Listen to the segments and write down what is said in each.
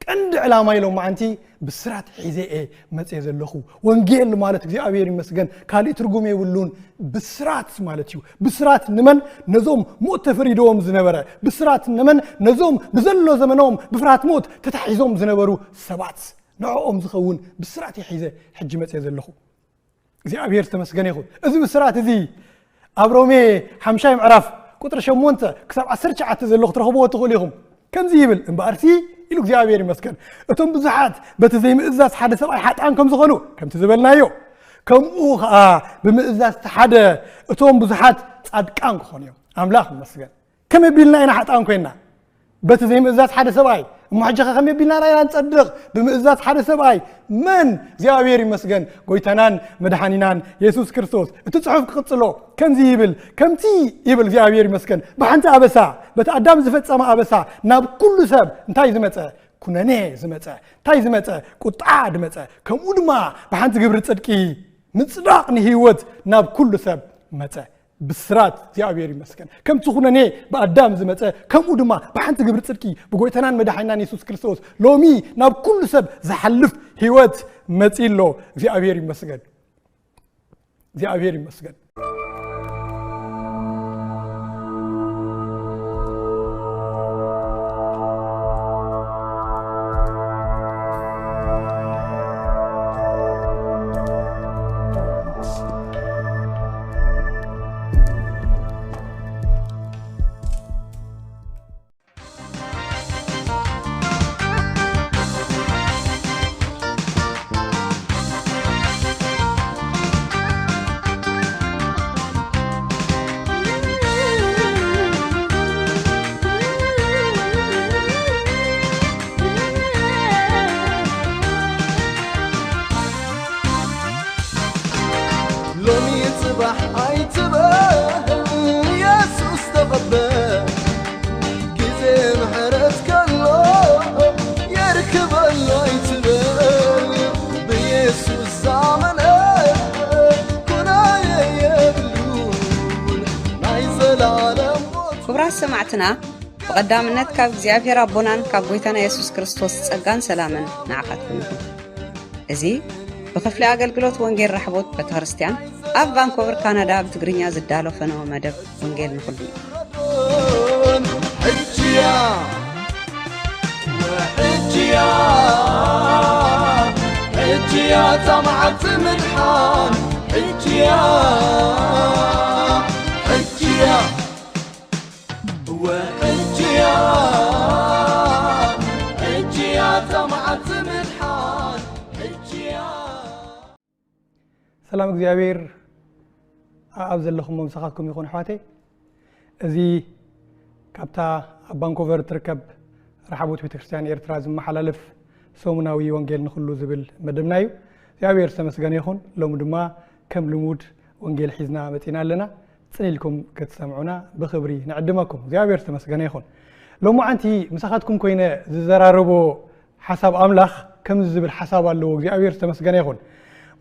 ቀንዲ ዕላማ ኢሎም መዓንቲ ብስራት ሒዘ እየ መፅየ ዘለኹ። ወንጌል ማለት እግዚኣብሔር ይመስገን ካልእ ትርጉም የብሉን። ብስራት ማለት እዩ። ብስራት ንመን? ነዞም ሞት ተፈሪድዎም ዝነበረ። ብስራት ንመን? ነዞም ብዘሎ ዘመኖም ብፍርሃት ሞት ተታሒዞም ዝነበሩ ሰባት። ንዕኦም ዝኸውን ብስራት እየ ሒዘ ሕጂ መፅየ ዘለኹ። እግዚኣብሔር ዝተመስገነ ይኹን። እዚ ብስራት እዚ ኣብ ሮሜ ሓምሻይ ምዕራፍ ቁጥሪ ሸሞንተ ክሳብ ዓሰርተ ትሽዓተ ዘለኹ ትረኽብዎ ትኽእሉ ኢኹም። ከምዚ ይብል፣ እምበኣርሲ ኢሉ እግዚኣብሔር ይመስገን፣ እቶም ብዙሓት በቲ ዘይምእዛዝ ሓደ ሰብኣይ ሓጥኣን ከም ዝኾኑ ከምቲ ዝበልናዮ፣ ከምኡ ኸዓ ብምእዛዝ እቲ ሓደ እቶም ብዙሓት ጻድቃን ክኾኑ እዮም። ኣምላኽ ይመስገን። ከመይ ቢልና ኢና ሓጥኣን ኮይና? በቲ ዘይምእዛዝ ሓደ ሰብኣይ። እሞ ሕጂ ኸ ከመይ ቢልና ኢና ንጸድቕ? ብምእዛዝ ሓደ ሰብኣይ። መን? እግዚኣብሔር ይመስገን፣ ጎይታናን መድሓኒናን የሱስ ክርስቶስ። እቲ ጽሑፍ ክቕጽሎ ከምዚ ይብል፣ ከምቲ ይብል እግዚኣብሔር ይመስገን፣ ብሓንቲ ኣበሳ፣ በቲ ኣዳም ዝፈጸመ ኣበሳ ናብ ኩሉ ሰብ እንታይ ዝመጸ? ኩነኔ ዝመጸ። እንታይ ዝመጸ? ቁጥዓ ዝመጸ። ከምኡ ድማ ብሓንቲ ግብሪ ጽድቂ ምጽዳቕ ንህይወት ናብ ኩሉ ሰብ መጸ። ብስራት እግዚኣብሔር ይመስገን። ከምቲ ኩነኔ ብኣዳም ዝመጸ፣ ከምኡ ድማ ብሓንቲ ግብሪ ጽድቂ ብጎይታናን መድሓኒናን የሱስ ክርስቶስ ሎሚ ናብ ኩሉ ሰብ ዝሓልፍ ህይወት መጺ ኣሎ። እግዚኣብሔር ይመስገን። እግዚኣብሔር ይመስገን። ሎሚ ጽባሕ ኣይትበል፣ የሱስ ተቐበል። ግዜ ምሕረት ከሎ የርክበሉ ኣይትበል። ብየሱስ ዝኣመነ ኩናየ የብሉን ናይ ዘላለም ሞት። ክቡራት ሰማዕትና፣ ብቐዳምነት ካብ እግዚኣብሔር ኣቦናን ካብ ጎይታና የሱስ ክርስቶስ ጸጋን ሰላምን ንዓኻትኩም ይኹን። እዚ ብክፍሊ ኣገልግሎት ወንጌል ራሕቦት ቤተክርስትያን ኣብ ቫንኮቨር ካናዳ ብትግርኛ ዝዳሎ ፈነወ መደብ ወንጌል ንኹሉ እዩ። ሕጂያ፣ ሕጂያ፣ ሕጂያ እታ መዓልቲ ምድሓን፣ ሕጂያ፣ ሕጂያ። ወሕጅያ፣ ሕጅያ እታ መዓልቲ ምድሓን፣ ሕጅያ። ሰላም እግዚኣብሔር ኣብ ዘለኹሞ ምሳኻትኩም ይኹን ኣሕዋተይ። እዚ ካብታ ኣብ ቫንኮቨር እትርከብ ረሓቦት ቤተክርስትያን ኤርትራ ዝመሓላለፍ ሰሙናዊ ወንጌል ንኹሉ ዝብል መደብና እዩ። እግዚኣብሔር ዝተመስገነ ይኹን። ሎሚ ድማ ከም ልሙድ ወንጌል ሒዝና መጺና ኣለና። ጽን ኢልኩም ክትሰምዑና ብኽብሪ ንዕድመኩም። እግዚኣብሔር ዝተመስገነ ይኹን። ሎማዓንቲ ምሳኻትኩም ኮይነ ዝዘራረቦ ሓሳብ ኣምላኽ ከምዚ ዝብል ሓሳብ ኣለዎ። እግዚኣብሔር ዝተመስገነ ይኹን።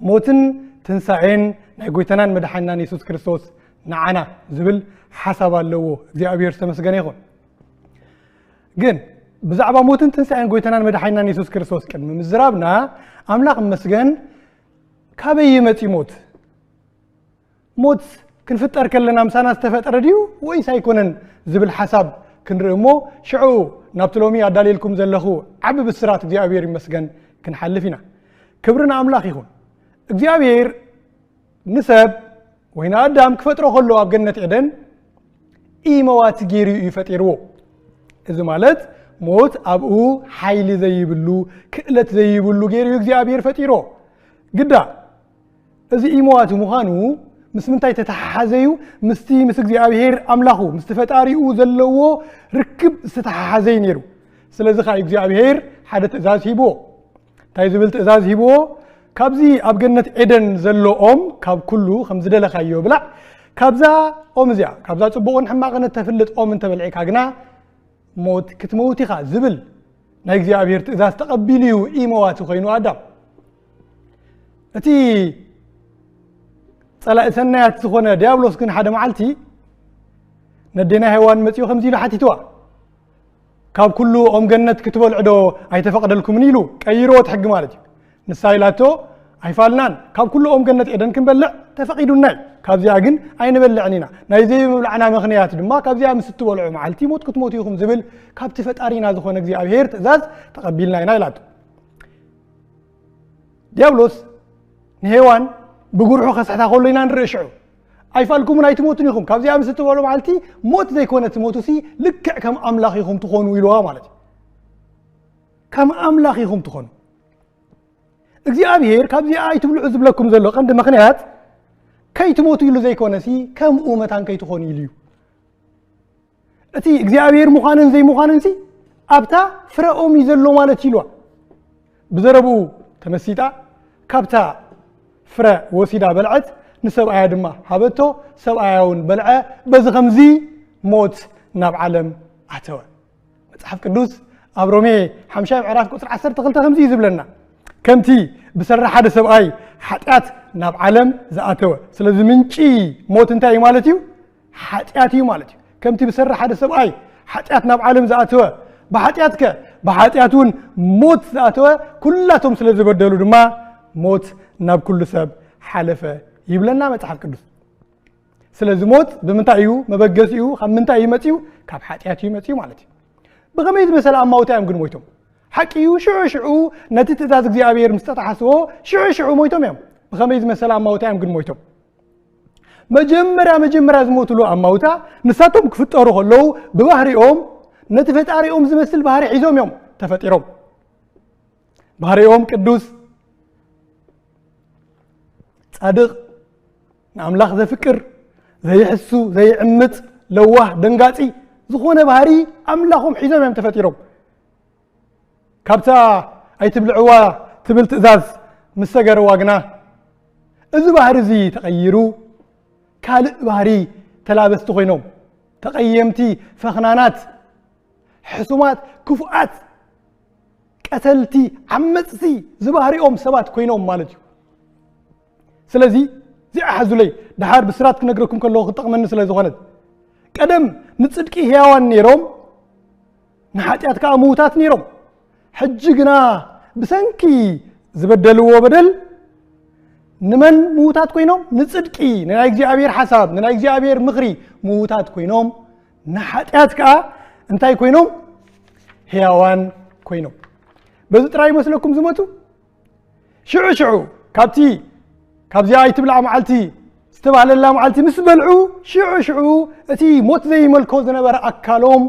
ሞትን ትንሳኤን ናይ ጎይታናን መድሓኒናን የሱስ ክርስቶስ ንዓና ዝብል ሓሳብ ኣለዎ። እግዚኣብሔር ዝተመስገነ ይኹን። ግን ብዛዕባ ሞትን ትንሳኤን ጎይታናን መድሓኒናን የሱስ ክርስቶስ ቅድሚ ምዝራብና፣ ኣምላኽ ይመስገን፣ ካበይ ይመጽእ ሞት? ሞት ክንፍጠር ከለና ምሳና ዝተፈጠረ ድዩ ወይስ ኣይኮነን ዝብል ሓሳብ ክንርኢ እሞ፣ ሽዑ ናብቲ ሎሚ ኣዳልየልኩም ዘለኹ ዓቢ ብስራት እግዚኣብሔር ይመስገን ክንሓልፍ ኢና። ክብሪ ንኣምላኽ ይኹን። እግዚኣብሔር ንሰብ ወይ ንኣዳም ክፈጥሮ ከሎ ኣብ ገነት ኤደን ኢመዋቲ ገይሩ እዩ ፈጢርዎ። እዚ ማለት ሞት ኣብኡ ሓይሊ ዘይብሉ፣ ክእለት ዘይብሉ ገይሩ እዩ እግዚኣብሔር ፈጢሮ። ግዳ እዚ ኢመዋቲ ምዃኑ ምስ ምንታይ ተተሓሓዘ እዩ? ምስቲ ምስ እግዚኣብሔር ኣምላኹ፣ ምስቲ ፈጣሪኡ ዘለዎ ርክብ ዝተተሓሓዘ እዩ ነይሩ። ስለዚ ኸዓ እግዚኣብሔር ሓደ ትእዛዝ ሂብዎ። እንታይ ዝብል ትእዛዝ ሂብዎ? ካብዚ ኣብ ገነት ኤደን ዘሎ ኦም ካብ ኩሉ ከም ዝደለኻዮ ብላዕ፣ ካብዛ ኦም እዚኣ፣ ካብዛ ጽቡቕን ሕማቕን እተፍልጥ ኦም እንተበልዒካ ግና ሞት ክትመውት ኢኻ ዝብል ናይ እግዚኣብሔር ትእዛዝ ተቐቢሉ እዩ ኢመዋቲ ኮይኑ ኣዳም። እቲ ጸላኢ ሰናያት ዝኾነ ዲያብሎስ ግን ሓደ መዓልቲ ነዴና ሄዋን መጺኡ ከምዚ ኢሉ ሓቲትዋ። ካብ ኩሉ ኦም ገነት ክትበልዑ ዶ ኣይተፈቕደልኩምን ኢሉ ቀይርዎ እቲ ሕጊ ማለት እዩ። ንሳ ኢላቶ ኣይፋልናን፣ ካብ ኩሉ ኦም ገነት ኤደን ክንበልዕ ተፈቒዱና እዩ፣ ካብዚኣ ግን ኣይንበልዕን ኢና። ናይ ዘይምብላዕና ምኽንያት ድማ ካብዚኣ ምስ እትበልዑ መዓልቲ ሞት ክትሞቱ ኢኹም ዝብል ካብቲ ፈጣሪና ዝኾነ እግዚኣብሔር ትእዛዝ ተቐቢልና ኢና ኢላቶ። ዲያብሎስ ንሄዋን ብጉርሑ ከስሕታ ከሎ ኢና ንርኢ ሽዑ። ኣይፋልኩምን ኣይትሞቱን ኢኹም፣ ካብዚኣ ምስ እትበልዑ መዓልቲ ሞት ዘይኮነ ትሞቱ ሲ ልክዕ ከም ኣምላኽ ኢኹም ትኾኑ ኢልዋ ማለት እዩ። ከም ኣምላኽ ኢኹም ትኾኑ። እግዚኣብሔር ካብዚኣ ኣይትብልዑ ዝብለኩም ዘሎ ቀንዲ ምኽንያት ከይትሞቱ ኢሉ ዘይኮነ ሲ ከምኡ መታን ከይትኾኑ ኢሉ እዩ። እቲ እግዚኣብሔር ምዃንን ዘይምዃንን ሲ ኣብታ ፍረ ኦም እዩ ዘሎ ማለት እዩ ኢልዋ። ብዘረብኡ ተመሲጣ ካብታ ፍረ ወሲዳ በልዐት፣ ንሰብኣያ ድማ ሃበቶ፣ ሰብኣያ እውን በልዐ። በዚ ከምዚ ሞት ናብ ዓለም ኣተወ። መጽሓፍ ቅዱስ ኣብ ሮሜ ሓምሻይ ምዕራፍ ቁጽሪ ዓሰርተ ክልተ ከምዚ እዩ ዝብለና፣ ከምቲ ብሰሪ ሓደ ሰብኣይ ሓጢኣት ናብ ዓለም ዝኣተወ፣ ስለዚ ምንጪ ሞት እንታይ እዩ ማለት እዩ? ሓጢኣት እዩ ማለት እዩ። ከምቲ ብሰሪ ሓደ ሰብኣይ ሓጢኣት ናብ ዓለም ዝኣተወ፣ ብሓጢኣትከ ብሓጢኣት እውን ሞት ዝኣተወ፣ ኩላቶም ስለ ዝበደሉ ድማ ሞት ናብ ኩሉ ሰብ ሓለፈ ይብለና መጽሓፍ ቅዱስ። ስለዚ ሞት ብምንታይ እዩ መበገሲኡ? ካብ ምንታይ እዩ መጺኡ? ካብ ሓጢኣት እዩ መጺኡ ማለት እዩ። ብኸመይ ዝመሰለ ኣማውታ እዮም ግን ሞይቶም? ሓቂ እዩ፣ ሽዑ ሽዑ ነቲ ትእዛዝ እግዚኣብሔር ምስ ተጣሓስዎ ሽዑ ሽዑ ሞይቶም እዮም። ብኸመይ ዝመሰለ ኣማውታ እዮም ግን ሞይቶም? መጀመርያ መጀመርያ ዝሞትሉ ኣማውታ ንሳቶም ክፍጠሩ ከለዉ ብባህሪኦም ነቲ ፈጣሪኦም ዝመስል ባህሪ ሒዞም እዮም ተፈጢሮም። ባህሪኦም ቅዱስ፣ ጻድቕ፣ ንኣምላኽ ዘፍቅር፣ ዘይሕሱ፣ ዘይዕምጽ፣ ለዋህ፣ ደንጋጺ ዝኾነ ባህሪ ኣምላኾም ሒዞም እዮም ተፈጢሮም። ካብታ ኣይትብልዕዋ ትብል ትእዛዝ ምስ ሰገርዋ ግና እዚ ባህሪ እዚ ተቐይሩ ካልእ ባህሪ ተላበስቲ ኮይኖም፣ ተቐየምቲ፣ ፈኽናናት፣ ሕሱማት፣ ክፉኣት፣ ቀተልቲ፣ ዓመጽቲ ዝበህሪኦም ሰባት ኮይኖም ማለት እዩ። ስለዚ እዚኣ ሓዙለይ፣ ደሓር ብስራት ክነግረኩም ከለኹ ክጠቕመኒ ስለ ዝኾነት፣ ቀደም ንጽድቂ ህያዋን ነይሮም፣ ንሓጢኣት ከኣ ምዉታት ነይሮም። ሕጂ ግና ብሰንኪ ዝበደልዎ በደል ንመን ምዉታት ኮይኖም? ንጽድቂ፣ ንናይ እግዚኣብሔር ሓሳብ፣ ንናይ እግዚኣብሔር ምኽሪ ምዉታት ኮይኖም፣ ንሓጢኣት ከኣ እንታይ ኮይኖም? ህያዋን ኮይኖም። በዚ ጥራይ ይመስለኩም ዝሞቱ? ሽዑ ሽዑ ካብቲ ካብዚኣ ኣይትብላዕ መዓልቲ ዝተባህለላ መዓልቲ ምስ በልዑ ሽዑ ሽዑ እቲ ሞት ዘይመልኮ ዝነበረ ኣካሎም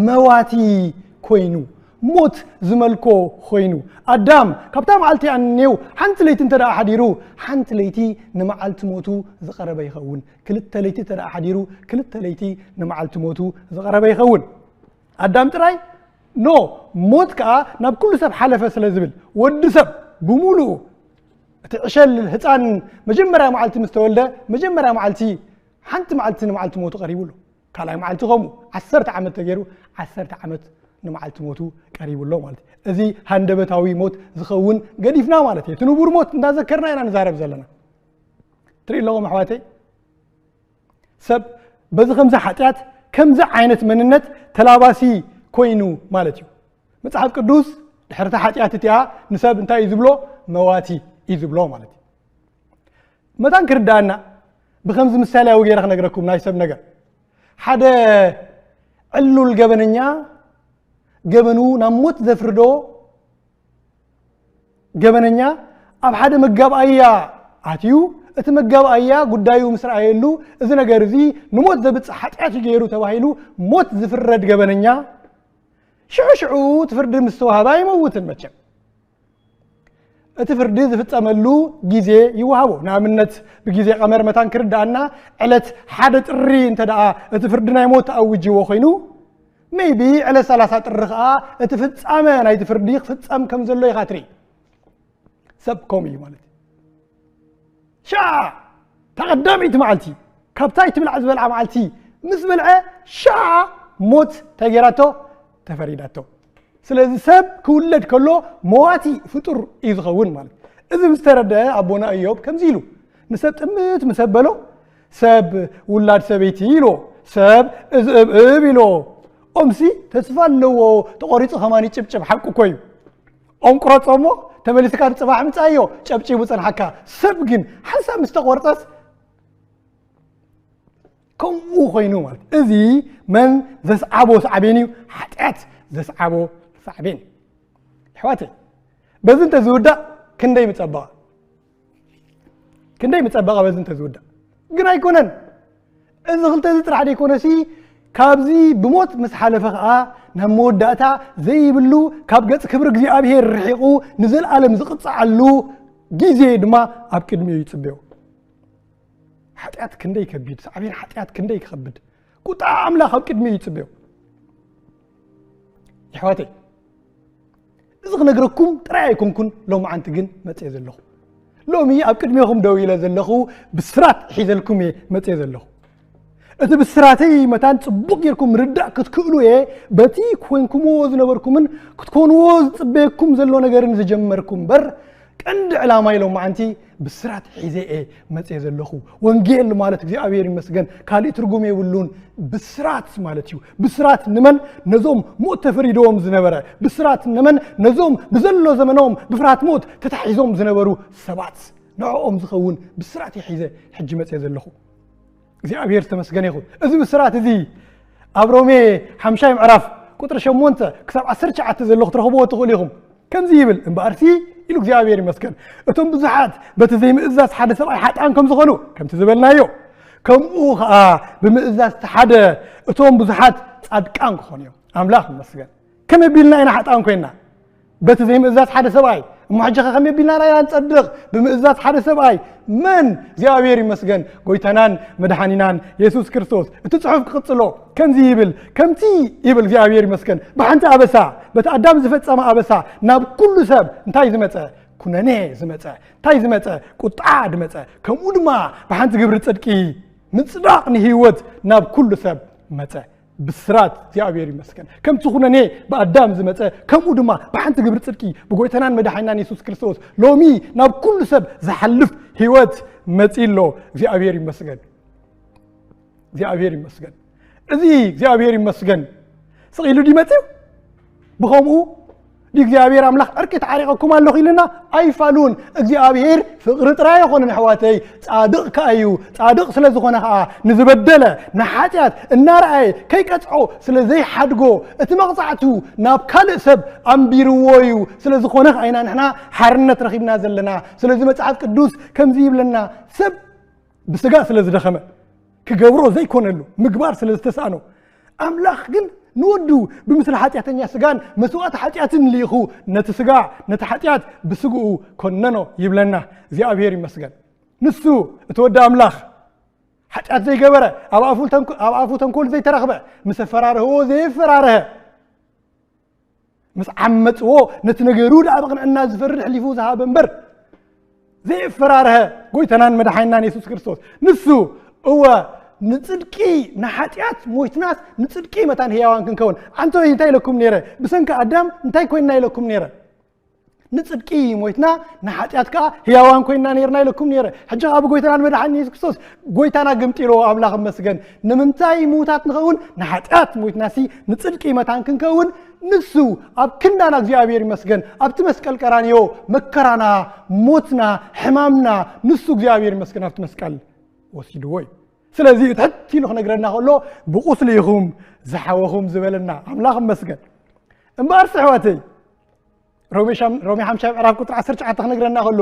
መዋቲ ኮይኑ፣ ሞት ዝመልኮ ኮይኑ። ኣዳም ካብታ መዓልቲ ኣንኔው ሓንቲ ለይቲ እንተ ደኣ ሓዲሩ፣ ሓንቲ ለይቲ ንመዓልቲ ሞቱ ዝቐረበ ይኸውን። ክልተ ለይቲ እንተ ደኣ ሓዲሩ፣ ክልተ ለይቲ ንመዓልቲ ሞቱ ዝቐረበ ይኸውን። ኣዳም ጥራይ ኖ፣ ሞት ከኣ ናብ ኩሉ ሰብ ሓለፈ ስለ ዝብል፣ ወዲ ሰብ ብምሉኡ እቲ ዕሸል ህፃን መጀመርያ መዓልቲ ምስ ተወልደ፣ መጀመርያ መዓልቲ ሓንቲ መዓልቲ ንመዓልቲ ሞቱ ቀሪቡ ኣሎ። ካልኣይ መዓልቲ ከምኡ ዓሰርተ ዓመት ተገይሩ ዓሰርተ ዓመት ንመዓልቲ ሞቱ ቀሪቡ ኣሎ ማለት እዩ። እዚ ሃንደበታዊ ሞት ዝኸውን ገዲፍና ማለት እዩ። እቲ ንቡር ሞት እንዳዘከርና ኢና ንዛረብ ዘለና። ትርኢ ኣለኹም ኣሕዋተይ፣ ሰብ በዚ ከምዚ ሓጢኣት ከምዚ ዓይነት መንነት ተላባሲ ኮይኑ ማለት እዩ። መጽሓፍ ቅዱስ ድሕርቲ ሓጢኣት እቲኣ ንሰብ እንታይ እዩ ዝብሎ? መዋቲ እዩ ዝብሎ ማለት እዩ። መታን ክርዳኣና ብከምዚ ምሳሌያዊ ገይረ ክነግረኩም ናይ ሰብ ነገር። ሓደ ዕሉል ገበነኛ ገበኑ ናብ ሞት ዘፍርዶ ገበነኛ ኣብ ሓደ መጋብኣያ ኣትዩ፣ እቲ መጋብኣያ ጉዳዩ ምስ ረኣየሉ፣ እዚ ነገር እዚ ንሞት ዘብጽሕ ሓጢኣት እዩ ገይሩ ተባሂሉ ሞት ዝፍረድ ገበነኛ፣ ሽዑ ሽዑ እቲ ፍርዲ ምስ ተዋህበ ኣይመውትን መቸም። እቲ ፍርዲ ዝፍጸመሉ ግዜ ይወሃቦ። ንኣብነት ብግዜ ቀመር መታን ክርዳኣና ዕለት ሓደ ጥሪ እንተ ደኣ እቲ ፍርዲ ናይ ሞት ተኣውጅዎ ኮይኑ፣ ሜይቢ ዕለት ሰላሳ ጥሪ ከኣ እቲ ፍጻመ ናይቲ ፍርዲ ክፍጸም ከም ዘሎ ኢኻ ትርኢ። ሰብ ከምኡ እዩ ማለት እዩ። ሻዓ ተቐዳመይቲ መዓልቲ ካብታ ኣይትብላዕ ዝበልዓ መዓልቲ ምስ በልዐ ሻዓ ሞት እንታይ ገይራቶ? ተፈሪዳቶ። ስለዚ ሰብ ክውለድ ከሎ መዋቲ ፍጡር እዩ ዝኸውን ማለት እዩ። እዚ ምስ ተረድአ ኣቦና እዮብ ከምዚ ኢሉ ንሰብ ጥምት ምስ ኣበሎ፣ ሰብ ውላድ ሰበይቲ ኢልዎ፣ ሰብ እዝእብእብ ኢልዎ፣ ኦምሲ ተስፋ ኣለዎ፣ ተቖሪጹ ከማን ይጭብጭብ፣ ሓቂ እኮ እዩ። ኦም ቁረጾ እሞ ተመሊስካ ንጽባሕ ምጻዮ፣ ጨብጪቡ ጸንሓካ። ሰብ ግን ሓንሳብ ምስ ተቖርጸስ ከምኡ ኮይኑ ማለት። እዚ መን ዘስዓቦ ሳዕቤን እዩ? ሓጢኣት ዘስዓቦ ሳዕቤን። ኣሕዋተይ፣ በዚ እንተዝውዳእ ክንደይ ምጸበቐ። ክንደይ ምጸበቐ በዚ እንተዝውዳእ። ግን ኣይኮነን። እዚ ክልተ እዚ ጥራሕ ደይኮነሲ፣ ካብዚ ብሞት ምስ ሓለፈ ኸኣ ናብ መወዳእታ ዘይብሉ፣ ካብ ገጽ ክብሪ እግዚኣብሔር ርሒቑ ንዘለኣለም ዝቕጽዓሉ ግዜ ድማ ኣብ ቅድሚኡ ይጽበዮ። ሓጢኣት ክንደይ ከቢድ፣ ሳዕቤን ሓጢኣት ክንደይ ክኸብድ፣ ቁጣ ኣምላኽ ኣብ ቅድሚኡ ይጽበዮ። የሕዋተይ፣ እዚ ክነግረኩም ጥራይ ኣይኮንኩን፣ ሎምዓንቲ ግን መጽየ ዘለኹ። ሎሚ ኣብ ቅድሜኹም ደው ኢለ ዘለኹ ብስራት ሒዘልኩም እየ መጽየ ዘለኹ። እቲ ብስራተይ መታን ጽቡቕ ጌርኩም ምርዳእ ክትክእሉ እየ፣ በቲ ኮንኩምዎ ዝነበርኩምን ክትኮንዎ ዝጽበየኩም ዘሎ ነገርን ዝጀመርኩም እምበር፣ ቀንዲ ዕላማይ ሎምዓንቲ ብስራት ሒዘ እየ መጽየ ዘለኹ። ወንጌል ማለት እግዚኣብሔር ይመስገን ካልእ ትርጉም የብሉን። ብስራት ማለት እዩ። ብስራት ንመን? ነዞም ሞት ተፈሪድዎም ዝነበረ። ብስራት ንመን? ነዞም ብዘሎ ዘመኖም ብፍርሃት ሞት ተታሒዞም ዝነበሩ ሰባት። ንዕኦም ዝኸውን ብስራት እየ ሒዘ ሕጂ መጽየ ዘለኹ። እግዚኣብሔር ዝተመስገነ ይኹን። እዚ ብስራት እዚ ኣብ ሮሜ ሓምሻይ ምዕራፍ ቁጥሪ ሸሞንተ ክሳብ ዓሰርተ ትሽዓተ ዘሎ ክትረኽብዎ ትኽእሉ ኢኹም። ከምዚ ይብል፣ እምበኣርሲ ኢሉ እግዚኣብሔር ይመስገን፣ እቶም ብዙሓት በቲ ዘይምእዛዝ ሓደ ሰብኣይ ሓጥኣን ከም ዝኾኑ፣ ከምቲ ዝበልናዮ፣ ከምኡ ኸኣ ብምእዛዝ እቲ ሓደ እቶም ብዙሓት ጻድቃን ክኾኑ እዮም። ኣምላኽ ይመስገን። ከመይ ኣቢልና ኢና ሓጥኣን ኮይንና? በቲ ዘይምእዛዝ ሓደ ሰብኣይ። እሞ ሕጂ ኸ ከመይ ኣቢልና ኢና ንጸድቕ? ብምእዛዝ ሓደ ሰብኣይ። መን? እግዚኣብሔር ይመስገን፣ ጎይታናን መድሓኒናን የሱስ ክርስቶስ። እቲ ጽሑፍ ክቕጽሎ ከምዚ ይብል፣ ከምቲ ይብል እግዚኣብሔር ይመስገን፣ ብሓንቲ ኣበሳ፣ በቲ ኣዳም ዝፈጸመ ኣበሳ ናብ ኩሉ ሰብ እንታይ ዝመጸ? ኩነኔ ዝመጸ። እንታይ ዝመጸ? ቁጥዓ ዝመጸ። ከምኡ ድማ ብሓንቲ ግብሪ ጽድቂ ምጽዳቕ ንህይወት ናብ ኩሉ ሰብ መጸ። ብስራት እግዚኣብሔር ይመስገን። ከምቲ ኩነኔ ብኣዳም ዝመጸ፣ ከምኡ ድማ ብሓንቲ ግብሪ ጽድቂ ብጎይታናን መድሓኒናን የሱስ ክርስቶስ ሎሚ ናብ ኩሉ ሰብ ዝሓልፍ ህይወት መጺኡ ኣሎ። እግዚኣብሔር ይመስገን። እግዚኣብሔር ይመስገን። እዚ እግዚኣብሔር ይመስገን ስቕ ኢሉ ድዩ መጺኡ? ብኸምኡ ድዩ እግዚኣብሔር ኣምላኽ ዕርቂ ተዓሪቐኩም ኣለኹ ኢልና? ኣይፋሉን። እግዚኣብሔር ፍቕሪ ጥራይ ኣይኮነን ኣሕዋተይ፣ ጻድቕ ከኣ እዩ። ጻድቕ ስለ ዝኾነ ከኣ ንዝበደለ ንሓጢኣት እናረኣየ ከይቀጽዖ ስለ ዘይሓድጎ እቲ መቕጻዕቱ ናብ ካልእ ሰብ ኣንቢርዎ እዩ። ስለ ዝኾነ ከኣ ኢና ንሕና ሓርነት ረኺብና ዘለና። ስለዚ መጽሓፍ ቅዱስ ከምዚ ይብለና፣ ሰብ ብስጋ ስለ ዝደኸመ፣ ክገብሮ ዘይኮነሉ ምግባር ስለ ዝተሳእኖ፣ ኣምላኽ ግን ንወዱ ብምስሊ ሓጢኣተኛ ስጋን መስዋእቲ ሓጢኣትን ልኢኹ ነቲ ስጋ ነቲ ሓጢኣት ብስግኡ ኮነኖ ይብለና። እግዚኣብሔር ይመስገን። ንሱ እቲ ወዲ ኣምላኽ ሓጢኣት ዘይገበረ፣ ኣብ ኣፉ ተንኮ-፣ ኣብ ኣፉ ተንኮል ዘይተረኽበ፣ ምስ ኣፈራርህዎ ዘየፈራርሀ፣ ምስ ዓመጽዎ ነቲ ነገሩ ደኣ ብቕንዕና ዝፈርድ ሕሊፉ ዝሃበ እምበር፣ ዘየፈራርሀ ጎይታናን መድሓኒናን የሱስ ክርስቶስ። ንሱ፣ እወ፣ ንጽድቂ ንሓጢኣት ሞይትናስ ንጽድቂ መታን ህያዋን ክንከውን። ኣንቶይ እንታይ ኢለኩም ነይረ? ብሰንኪ ኣዳም እንታይ ኮይንና ኢለኩም ነይረ? ንጽድቂ ሞይትና ንሓጢኣት ከኣ ህያዋን ኮይንና ነይርና ኢለኩም ነይረ። ሕጂ ከኣ ብጎይታናን መድሓኒን የሱስ ክርስቶስ ጎይታና ገምጢልዎ፣ ኣምላኽ ይመስገን። ንምንታይ ምዉታት ንኸውን? ንሓጢኣት ሞይትናሲ ንጽድቂ መታን ክንከውን ንሱ ኣብ ክንዳና እግዚኣብሔር ይመስገን ኣብቲ መስቀል ቀራንዮ መከራና፣ ሞትና፣ ሕማምና ንሱ እግዚኣብሔር ይመስገን ኣብቲ መስቀል ወሲድዎ እዩ። ስለዚ እቲ ሕት ኢሉ ክነግረና ከሎ ብቁስሊ ኢኹም ዝሓወኹም ዝበለና ኣምላኽ ይመስገን። እምበኣርስ ኣሕዋተይ ሮሜ ሻም-፣ ሮሜ ሓምሻይ ምዕራፍ ቁጥሪ ዓሰርተ ትሽዓተ ክነግረና ከሎ፣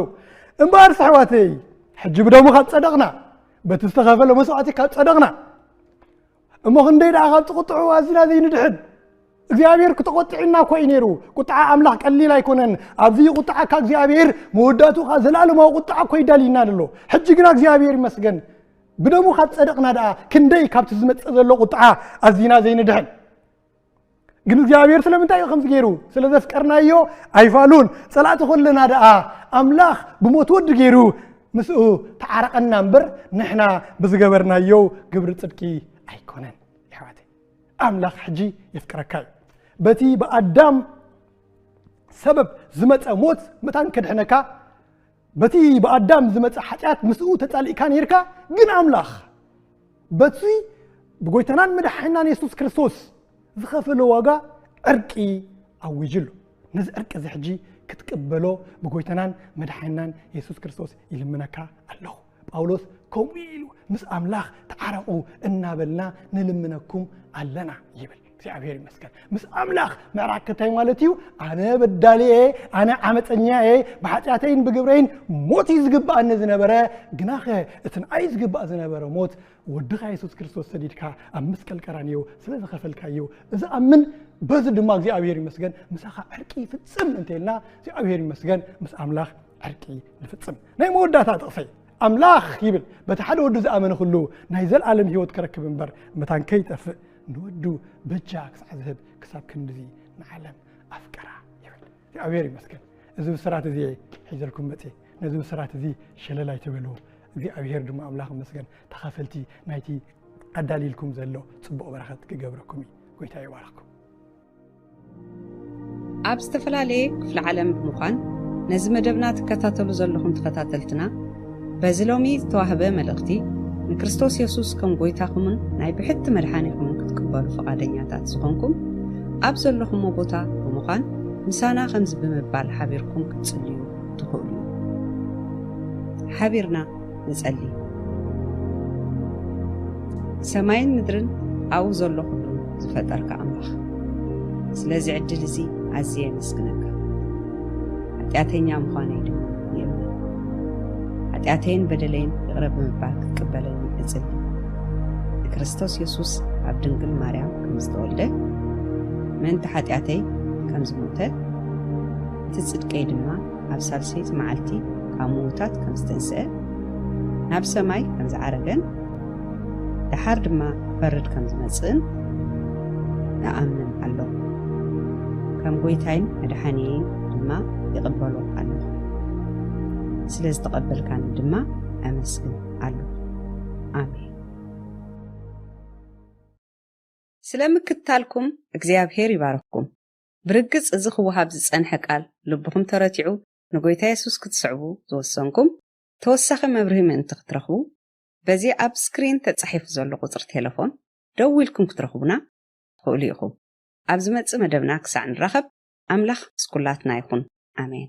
እምበኣርስ ኣሕዋተይ ሕጂ ብደሙ ካብ ጸደቕና፣ በቲ ዝተኸፈለ መስዋዕቲ ካብ ጸደቕና፣ እሞ ክንደይ ደኣ ካብቲ ቁጥዑ ኣዚና ዘይንድሕን? እግዚኣብሔር ክተቆጢዕና እኮ እዩ ነይሩ። ቁጥዓ ኣምላኽ ቀሊል ኣይኮነን። ኣብዚ ቁጥዓካ እግዚኣብሔር መወዳእትኡ ከኣ ዘላለማዊ ቁጥዓ እኮ ይዳልዩና ዘሎ። ሕጂ ግና እግዚኣብሔር ይመስገን ብደሙ ካብ ጸደቕና ደኣ ክንደይ ካብቲ ዝመጽእ ዘሎ ቁጥዓ ኣዚና ዘይንድሕን? ግን እግዚኣብሔር ስለምንታይ እዩ ከምዚ ገይሩ? ስለ ዘፍቀርናዮ ኣይፋሉን። ጸላእቲ ኮለና ደኣ ኣምላኽ ብሞት ወዲ ገይሩ ምስኡ ተዓረቐና እምበር ንሕና ብዝገበርናዮ ግብሪ ጽድቂ ኣይኮነን። ኣሕዋተይ ኣምላኽ ሕጂ የፍቅረካ እዩ። በቲ ብኣዳም ሰበብ ዝመጸ ሞት መታን ከድሕነካ፣ በቲ ብኣዳም ዝመጸ ሓጢኣት ምስኡ ተጻሊእካ ነይርካ። ግን ኣምላኽ በቲ ብጎይታናን መድሓኒናን የሱስ ክርስቶስ ዝኸፈሎ ዋጋ ዕርቂ ኣዊጅ ኣሎ። ነዚ ዕርቂ እዚ ሕጂ ክትቅበሎ ብጎይታናን መድሓንናን የሱስ ክርስቶስ ይልምነካ ኣለኹ። ጳውሎስ ከምኡ ኢሉ ምስ ኣምላኽ ተዓረቑ እናበልና ንልምነኩም ኣለና ይብል። እግዚኣብሔር ይመስገን። ምስ ኣምላኽ ምዕራቅ እንታይ ማለት እዩ? ኣነ በዳሊ እየ፣ ኣነ ዓመፀኛ እየ፣ ብሓጢኣተይን ብግብረይን ሞት እዩ ዝግብኣኒ ዝነበረ፣ ግናኸ እቲ ንኣይ ዝግባእ ዝነበረ ሞት ወድኻ የሱስ ክርስቶስ ሰዲድካ ኣብ መስቀል ቀራንዮ ስለ ዝኸፈልካዮ እዚ ኣምን፣ በዚ ድማ እግዚኣብሔር ይመስገን ምሳኻ ዕርቂ ይፍጽም እንተልና እግዚኣብሔር ይመስገን ምስ ኣምላኽ ዕርቂ ንፍጽም። ናይ መወዳእታ ጥቕሰይ ኣምላኽ ይብል በቲ ሓደ ወዱ ዝኣመነ ኩሉ ናይ ዘልኣለም ህይወት ክረክብ እምበር መታን ከይጠፍእ ንወዱ በጃ ክሳዕ ዝህብ ክሳብ ክንድዚ ንዓለም ኣፍቀራ ይብል። እግዚኣብሔር ይመስገን። እዚ ብስራት እዚ ሒዘልኩም መጽእ። ነዚ ብስራት እዚ ሸለል ኣይትበልዎ። እግዚኣብሔር ድማ ኣምላኽ ይመስገን ተኻፈልቲ ናይቲ ኣዳልይልኩም ዘሎ ጽቡቕ በረኸት ክገብረኩም እዩ። ጎይታ ይባርኽኩም። ኣብ ዝተፈላለየ ክፍለ ዓለም ብምዃን ነዚ መደብና ትከታተሉ ዘለኹም ተኸታተልትና በዚ ሎሚ ዝተዋህበ መልእኽቲ ንክርስቶስ የሱስ ከም ጎይታኹምን ናይ ብሕቲ መድሓኒኹምን ክትቅበሉ ፍቓደኛታት ዝኾንኩም ኣብ ዘለኹሞ ቦታ ብምዃን ምሳና ከምዚ ብምባል ሓቢርኩም ክትጽልዩ ትኽእሉ። ሓቢርና ንጸሊ። ሰማይን ምድርን ኣብኡ ዘሎ ኩሉ ዝፈጠርካ ኣምላኽ ስለዚ ዕድል እዚ ኣዝየ የመስግነካ። ሓጢኣተኛ ምዃነይ ድማ ይእመን። ሓጢኣተይን በደለይን ይቕረ ብምባል ክትቅበለኒ እጽሊ። ንክርስቶስ የሱስ ኣብ ድንግል ማርያም ከም ዝተወልደ ምእንቲ ሓጢኣተይ ከም ዝሞተ እቲ ጽድቀይ ድማ ኣብ ሳልሰይቲ መዓልቲ ካብ ምዉታት ከም ዝተንስአ ናብ ሰማይ ከም ዝዓረገን ደሓር ድማ ክፈርድ ከም ዝመጽእን እኣምን ኣለኹ። ከም ጎይታይን መድሓኒየይን ድማ ይቕበሎ ኣለኹ። ስለ ዝተቐበልካኒ ድማ ኣመስግን ኣለኹ። ኣሜን። ስለ ምክትታልኩም እግዚኣብሔር ይባርኽኩም። ብርግጽ እዚ ክወሃብ ዝጸንሐ ቃል ልብኹም ተረቲዑ ንጎይታ የሱስ ክትስዕቡ ዝወሰንኩም ተወሳኺ መብርሂ ምእንቲ ክትረኽቡ በዚ ኣብ ስክሪን ተጻሒፉ ዘሎ ቁጽሪ ቴለፎን ደዊልኩም ክትረኽቡና ትኽእሉ ኢኹም። ኣብ ዝመጽእ መደብና ክሳዕ ንራኸብ ኣምላኽ ምስ ኩላትና ይኹን። ኣሜን።